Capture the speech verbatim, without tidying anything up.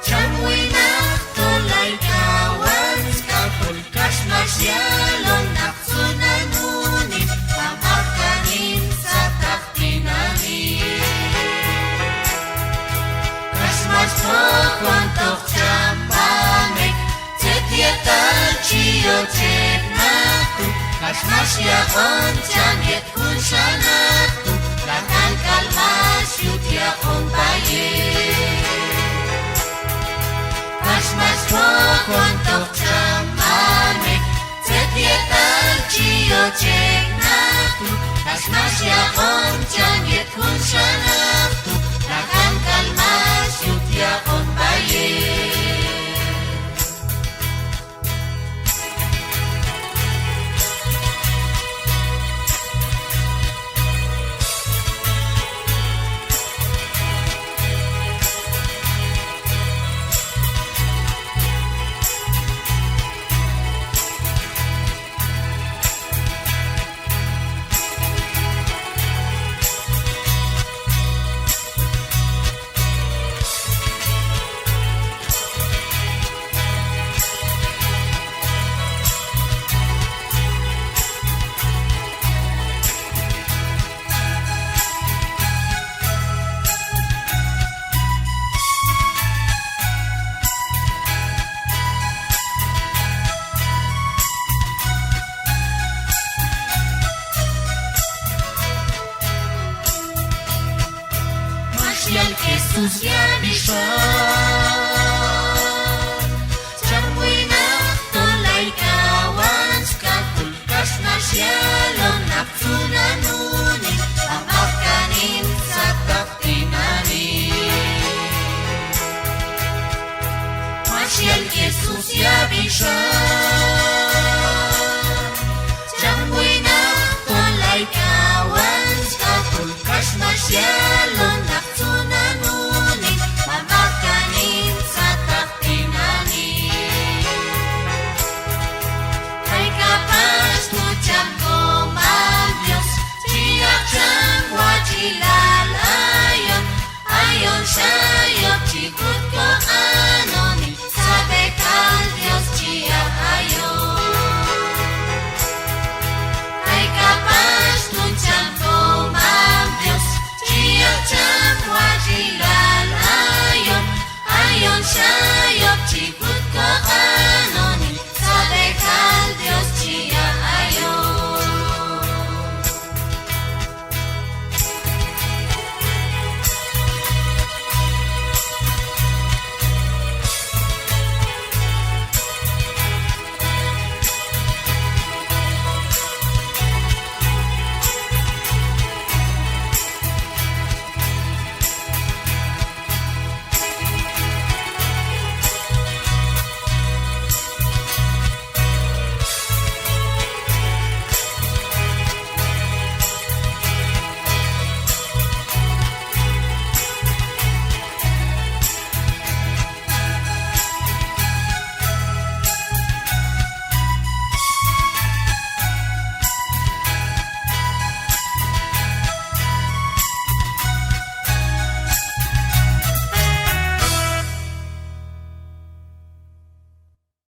Cham winaq tol ay kawan sk'ajol, kax max yalon naq tz'unan unin, mamaq kan in sataq tinani'. Kax max txokontoq cham mamek, tzet yetal chi yochej naq tu', kax max yaq'on cham yet junxa naq tu', lajan k'al max yut yaq'on paye. Kax max txokontoq cham mamek, tzet yetal chi yochej naq tu', kax max yaq'on cham yet junxa naq tu', lajan k'al max yut yaq'on paye. Max yal Jesús yab'ixal: Cham winaq tol ay kawan sk'ajol, kax max yalon naq tz'unan unin, mamaq kan in sataq tinani'. Max yal Jesús yab'ixal: Cham winaq tol ay kawan sk'ajol, kax max yalon naq tz'unan unin, mamaq kan in sataq tinani'. Ay k'apax tu' cham Komam Dios, chi yaq' cham watx'ilal ayon, ayon xa yok chi jut koq'anoni, sab'e k'al Dios chi yaq' ayon. Ay k'apax tu' cham Komam Dios, chi yaq' cham watx'ilal ayon, ayon xa